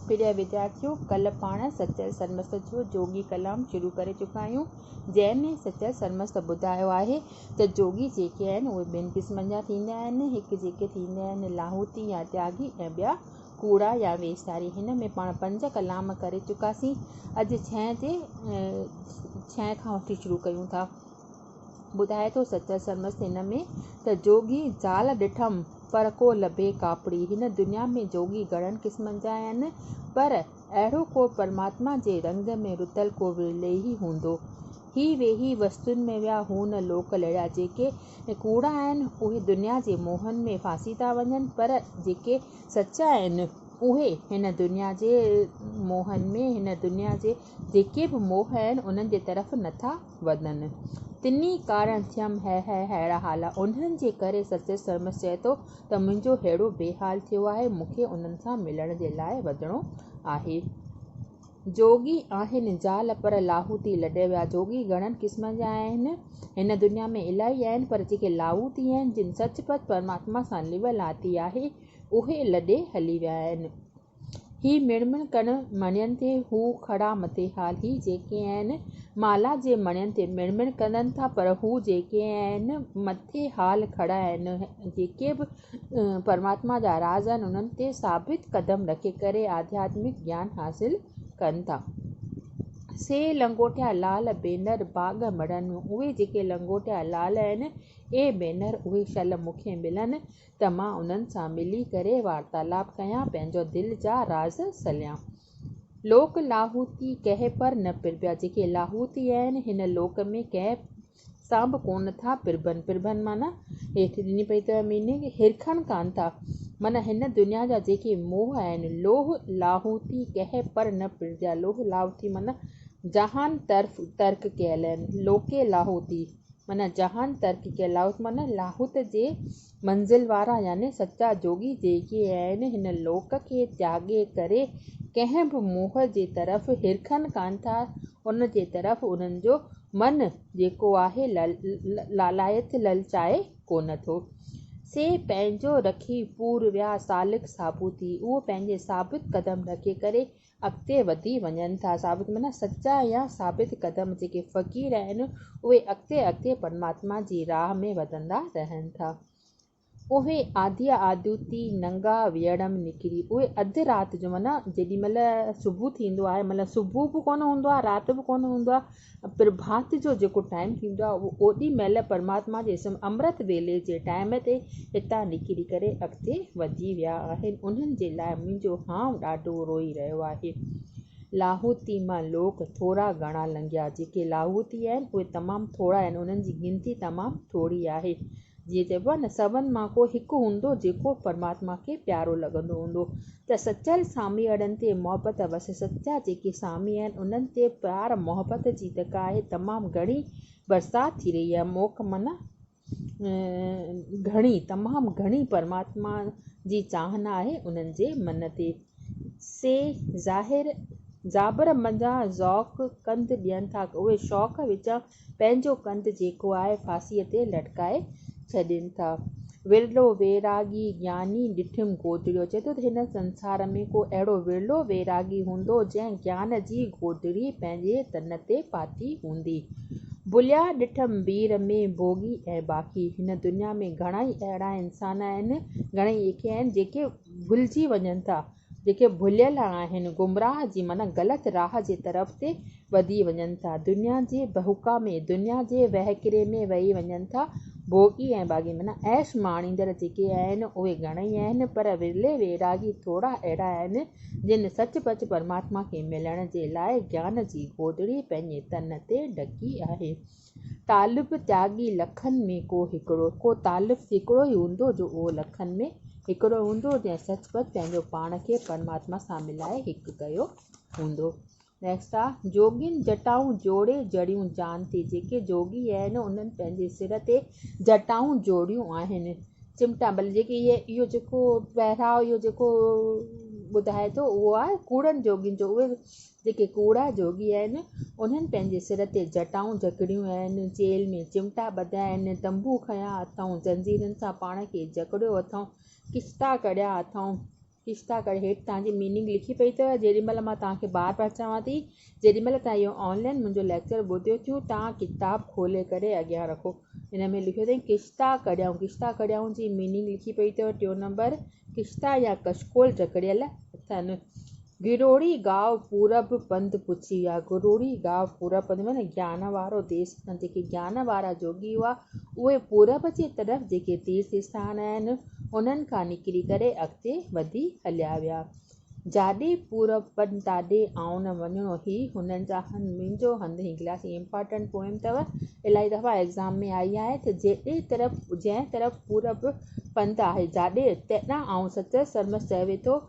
پريا وديارٿيو! ڪلهه پاڻ سچل سرمست جو جوڳي ڪلام شروع ڪري چڪا آهيون، جنهن ۾ سچل سرمست ٻڌايو آهي ته جوڳي جيڪي آهن اهي ٻن قسمن جا ٿيندا آهن، هڪ جيڪي ٿيندا آهن لاهوتي يا تياڳي ۽ ٻيا ڪوڙا يا ويساري. هن ۾ پاڻ پنج ڪلام ڪري چڪاسين، اڄ ڇهين تي ڇهين کان وٺي شروع ڪيون ٿا. ٻڌائي ٿو سچل سرمست هن ۾ ته جوڳي زال ڏٺم پر ڪو لڀي ڪاپڙي. هن دنيا ۾ جوڳي گهڻن قسمن جا آهن پر اهڙو ڪو پرماتما جي رنگ ۾ رتل ڪو ورلي ئي هوندو. هي ويهي وستن ۾ ويا هو نه لوڪ لڙيا. جيڪي ڪوڙا آهن اهي دنيا جي موهن ۾ ڦاسي ٿا وڃن پر جيڪي سچا آهن اهي هن دنيا جي موهن ۾ هن دنيا جي جيڪي به موهه آهن انهن جي طرف نٿا وڌن. تني ڪارڻ ٿيم هي هي ههڙا حالا. انهن جي ڪري سچل سرمست چئي ٿو ته منهنجو ههڙو بي حال ٿيو آهي، مون کي انهن سان ملڻ جي لاء وڌڻو آهي. جوڳي آهن زال پر لاهوتي لڏي ويا. جوڳي گهڻن قسمن جا آهن. هن دنيا ۾ الاهي آهن پر جيڪي لاهوتي آهن جن سچ پچ پرماتما سان لو لاتي آهي اهي لڏي هلي ويا آهن. هي مڻ مڻ ڪن مڻين تي، هو کڙا مٿي حال. هي جيڪي آهن مالا جي مڻين تي مڻ مڻ ڪن ٿا، پر هو جيڪي آهن مٿي حال کڙا آهن. جيڪي به پرماتما جا راز آهن، انهن تي ثابت قدم رکي ڪري آڌياتمڪ گيان حاصل ڪن ٿا. سي لنگوٽيا لال ڀينر ڀاڳ مڙن. اهي جيڪي لنگوٽيا لال آهن، اي ڀينر اهي شل مون کي ملن. ته مان انهن سان ملي ڪري وارتالاپ ڪيان، پنهنجو دل جا راز سليان. لوڪ لاهوتي ڪنهن پر نه پرڀيا، جيڪي لاهوتي آهن، هن لوڪ ۾ ڪنهن سان به ڪونه ٿا پرڀن، پرڀن معنيٰ هيٺ ڏني پئي اٿو ميننگ، هرکن ڪانه ٿا، معنيٰ هن دنيا جا جيڪي موهه آهن، لوهه لاهوتي ڪنهن پر نه پرڀيا، لوهه لاهوتي معنيٰ جهان طرف ترڪ ڪيل آهن، لوڪي لاهوتي. معنيٰ جهان ترڪ ڪيل لاهوت معنيٰ لاهوت جي منزل وارا يعني سچا جوڳي جيڪي آهن هن لوڪ کي تياڳي ڪري ڪنهن به موهه جي طرف هرکن ڪانه ٿا ان جي طرف انهن جو من جيڪو آهي لالايت للچائي ڪونه ٿو. سي پنهنجو رکي پور ويا سالڪ ثابوتي اهو پنهنجي ثابت قدم رکي ڪري اڳتي وڌي وڃن ٿا. ثابت معنيٰ سچا يا ثابت قدم جيڪي فقير آهن اهي اڳتي اڳتي پرماتما جي راهه ۾ وڌندا رهن ٿا. اهي آڌيء آڌوتي ننگا ويڙم نڪري اهي اڌ رات جو معنيٰ جيڏي مهل صبح ٿيندو آهي مطلب صبح به ڪونه هوندو آهي رات به ڪونه هوندو آهي پرڀات جو جيڪو ٽائيم ٿيندو آهي اهو اوڏي مهل پرماتما جي اسم امرت ويلي جي ٽائيم تي هتان نڪري ڪري اڳتي وڌي ويا آهن انهن جي لاء منهنجو هانء ڏاڍو روئي رهيو آهي. لاهوتي مان لوڪ ٿورا گهڻا لنگهيا جيڪي لاهوتي آهن اهي تمام ٿورا آهن انهن جي گنتي تمام ٿوري آهي. جيئن چئبو آهي نه سون مان ڪو هڪ هوندو جيڪو پرماتما کي پيارو لڳندو هوندو ته سچل ساميئڙن تي محبت وس سچا جيڪي سامي آهن انهن تي پيار محبت جي تڪ آهي تمام گهڻي برسات ٿي رهي آهي موک معنيٰ گهڻي تمام گهڻي پرماتما جي چاهنا آهي انهن جي من تي سي ظاهر زابر منجهان ذوق ڪنڌ ڏين ٿا اهي شوق وچان پنهنجو ڪنڌ جيڪو آهي ڦاسيء تي لٽڪائي ڇڏين ٿا. ورلو ويراڳي گياني ڏٺم گودڙيو چئي ٿو ته هن سنسار ۾ ڪو اهڙو ورلو ويراڳي هوندو جنهن گيان جي گودڙي پنهنجي تن تي پاتي هوندي. ڀليا ڏٺم ڀير ۾ ڀوڳي ۽ باقي. هن دنيا ۾ گهڻائي اهڙا انسان آهن، گهڻئي ايڪي آهن جيڪي ڀلجي وڃن ٿا. جيڪي ڀليل آهن، گمراهه جي معنيٰ غلط راهه جي طرف تي وڌي وڃن ٿا، دنيا جي بهڪا ۾، دنيا جي وهڪري ۾ وهي وڃن ٿا، ڀوڳي ۽ ڀاڳي معنيٰ عيش ماڻيندڙ جيڪي آهن، اهي گهڻئي آهن، پر ورلي ويراڳي ٿورا اهڙا آهن، جن سچ پچ پرماتما کي ملڻ جي لاء گيان جي گودڙي پنهنجي تن تي ڍڪي آهي. طالب تياڳي لکن ۾ ڪو هڪڙو، ڪو طالب هڪڙو ئي هوندو جو اهو لکن ۾ هڪڙو هوندو جنهن سچ پچ پنهنجو پاڻ کي پرماتما سان ملائي هڪ ڪيو هوندو. نيڪسٽ آ جوڳين جٽائون جوڙي جڙيون جان تي، جيڪي جوڳي آهن انهن پنهنجي سر تي جٽائون جوڙيون آهن، چمٽا ڀلي جيڪي اهي اهو جيڪو پهراءُ اهو جيڪو ٻڌائي ٿو اهو آهي ڪوڙن جوڳين جو اهي جيڪي ڪوڙا جوڳي آهن، انهن پنهنجي سر تي جٽائون جڪڙيون آهن، چيلهه ۾ چمٽا ٻڌا آهن، تنبو کنيا اٿائون، زنجيرن سان پاڻ کي جڪڙيو اٿائون، ڪشتا ڪڙيا اٿائون. ڪشتا ڪري هيٺ توهان جي ميننگ لکي پئي اٿو جيڏي مهل مان توهان کي بار بار چوان ٿي جيڏي مهل توهان اهو آنلائن منهنجو ليڪچر ٻڌو ٿيون توهان ڪتاب کولي ڪري اڳيان رکو ان ۾ لکيو اٿئي ڪشتا ڪڙيائون ڪشتا ڪڙيائون جي ميننگ لکي پئي اٿو ٽيون نمبر ڪشتا يا ڪشڪول جڪڙيل اٿن گروڙي گاء پورب پنڌ پڇي ويا. گروڙي گاء پورب پنڌ معنيٰ گيان وارو ديس جيڪي گيان وارا جوڳي هئا اهي پورب جي طرف جيڪي تيرٿ اسٿان آهن انهن کان نڪري ڪري اڳتي وڌي هليا ويا. جاڏي پورب پنڌ تاڏي آئون نه وڃڻو هي هنن جا هنڌ منهنجو هنڌ هنگلاس هي امپارٽنٽ پوئم اٿو الاهي دفعا ايگزام ۾ آئي آهي ته جيڏي طرف جنهن طرف پورب پنڌ آهي جاڏي تيڏانهن آئون سچل سرمست چوي ٿو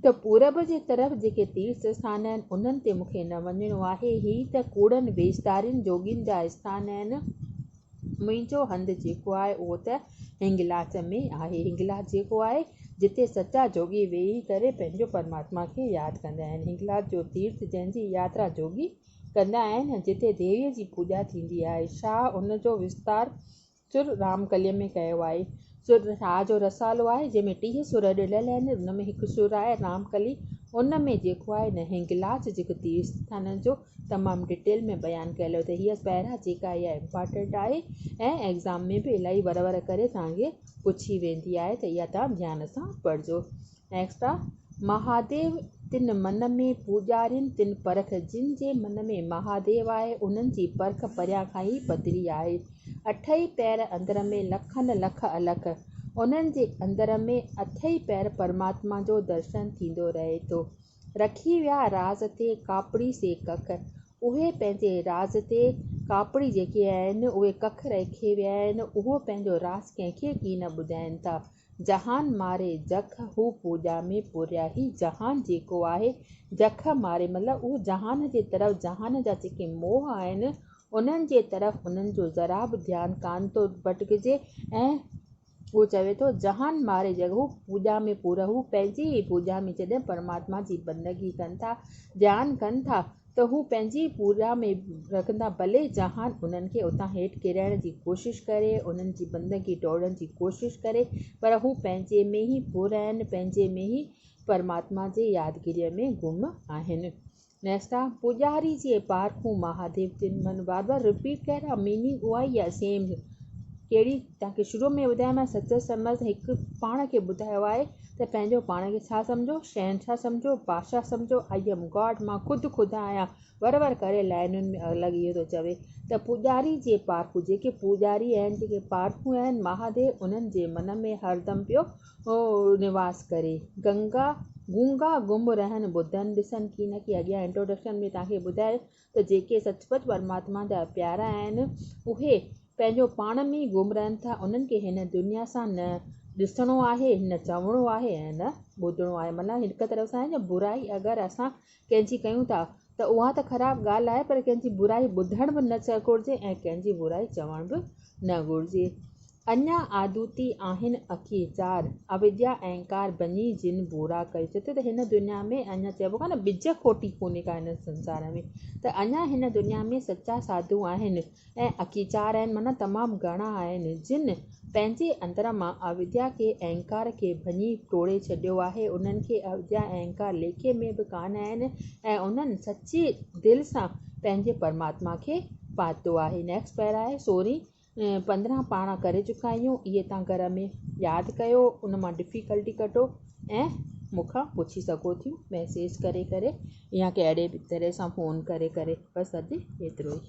ته پورب جي طرف جيڪي تيرٿ اسٿان آهن، انهن تي مون کي نه وڃڻو آهي. هي ته ڪوڙن ويسڌارين جوڳين جا اسٿان آهن. منهنجو هنڌ جيڪو آهي، اهو ته هنگلاچ ۾ آهي. هنگلاچ جيڪو آهي، جتي سچا جوڳي ويهي ڪري پنهنجو پرماتما کي ياد ڪندا آهن. هنگلاچ جو تيرٿ جنهن جي ياترا جوڳي ڪندا آهن ۽ جتي ديويء جي پوڄا ٿيندي آهي. شاهه ان جو وستار سر رامڪليء ۾ ڪيو آهي. سر شاهه جو رسالو آهي، جنهن ۾ 30 سر ڏنل آهن. ان ۾ هڪ سر آهي رامڪلي، ان ۾ جيڪو آهي نه هنگلاج جيڪو تيرٿ اسٿانن جو تمام ڊيٽيل ۾ بيان ڪيل آهي ته هيء پيرا جيڪا اها امپارٽنٽ آهي ۽ ايگزام ۾ به الاهي ور ور ڪري توهان کي پڇي ويندي آهي ته اها توهان ڌيان سان پڙهجو. نيڪسٽ آ مهاديو تن من ۾ پوڄارين تن پرک جن جي من ۾ مهاديو آهي انهن جي پرک پريان کان ئي پڌري آهي. اٺئي پهر اندر ۾ لکن لک الک انهن جي اندر ۾ اٺئي پهر پرماتما جو درشن ٿيندو رهي ٿو. رکي ويا راز تي ڪاپڙي سي ڪک اهي پنهنجي راز تي ڪاپڙي جيڪي آهن اهي ڪک رکي ويا آهن اهو پنهنجو راز ڪنهن کي ڪين ٻڌائين ٿا. جهان ماري جک هو پوڄا ۾ پوريا هي جهان جيڪو آهي جک ماري مطلب اهو جهان جي طرف جهان جا جيڪي موهه آهن انهن جي طرف انهن جو ذرا به ڌيان ڪانه ٿو ڀٽڪجي ۽ هو چوي ٿو جهان ماري جڳ هو پوڄا ۾ پورا هو پنهنجي ئي پوڄا ۾ جڏهن پرماتما جي بندگي ڪن ٿا ڌيان ڪن ٿا ته هو پنهنجي پوڄا ۾ رکندا ڀلي جهان انهن کي اتان هيٺ ڪيرائڻ جي ڪوشش ڪري انهن جي بندگي ٽوڙڻ جي ڪوشش ڪري پر هو پنهنجي ۾ ئي پر آهن پنهنجي ۾ ئي پرماتما جي يادگيريء ۾ گم آهن. نيڪسٽ آ پوڄاري جي پارکون مهاديو تن من بار بار رپيٽ ڪيل آ ميننگ اها ئي آ سيم ڪهڙي توهان کي شروع ۾ ٻڌايومانء سچل سرمست هڪ پاڻ کي ٻڌايو آهي ته پنهنجو پاڻ کي ڇا سمجهو، شهنشاهه سمجهو، بادشاهه سمجهو، I M God, مان خود خدا آهيان، ور ور ڪري لائنن ۾ الڳ اهو ٿو چوي ته پوڄاري جي پارکو، جيڪي پوڄاري آهن، جيڪي پارکو آهن مهاديو انهن جي من ۾ هردم پيو نواس ڪري. گنگا، گونگا گم رهن ٻڌن ڏسن ڪي نه ڪي اڳيان انٽروڊڪشن ۾ توهان کي ٻڌايو ته جيڪي سچ پچ پرماتما جا پيارا آهن، اهي پنهنجو پاڻ ۾ ئي گم رهن ٿا، انهن کي هن دنيا سان نه ڏسڻو آهي، نه چوڻو آهي ۽ نه ٻڌڻو آهي. معنيٰ هڪ طرف سان آهي برائي اگر اسان ڪنهن جي ڪيون ٿا ته اها ته خراب ڳالهه آهي پر ڪنهن جي برائي ٻڌڻ به نه گهرجي ۽ ڪنهن جي برائي چوڻ به نه گهرجي. اڃا آدوتي آهن اکيچار، اوديا اهنڪار ڀڃي جن ڀورا ڪيو. چئي ٿو ته هن دنيا ۾ اڃا چئبو ڪانه ٻج کوٽي ڪونهي ڪا هن سنسار ۾ ته اڃا هن دنيا ۾ سچا ساڌو آهن ۽ اکيچار آهن معنيٰ تمام گهڻا آهن جن پنهنجي اندر مان اوديا کي اهنڪار کي ڀڃي ٽوڙي ڇڏيو آهي انهن کي اوديا اهنڪار ليکي ۾ به ڪانه آهن ۽ انهن سچي دل سان پنهنجي پرماتما کي پاتو آهي. نيڪسٽ پيرا آهي سورهين 15 پاڻ ڪري چڪا آهيون اهي توهان گهر ۾ ياد ڪيو ان مان ڊفيڪلٽي ڪڍو ۽ مون کان پڇي سگهو ٿيون ميسيج ڪري ڪري يا ڪهڙي به طرح سان فون ڪري ڪري بس اڄ ايترو ئي.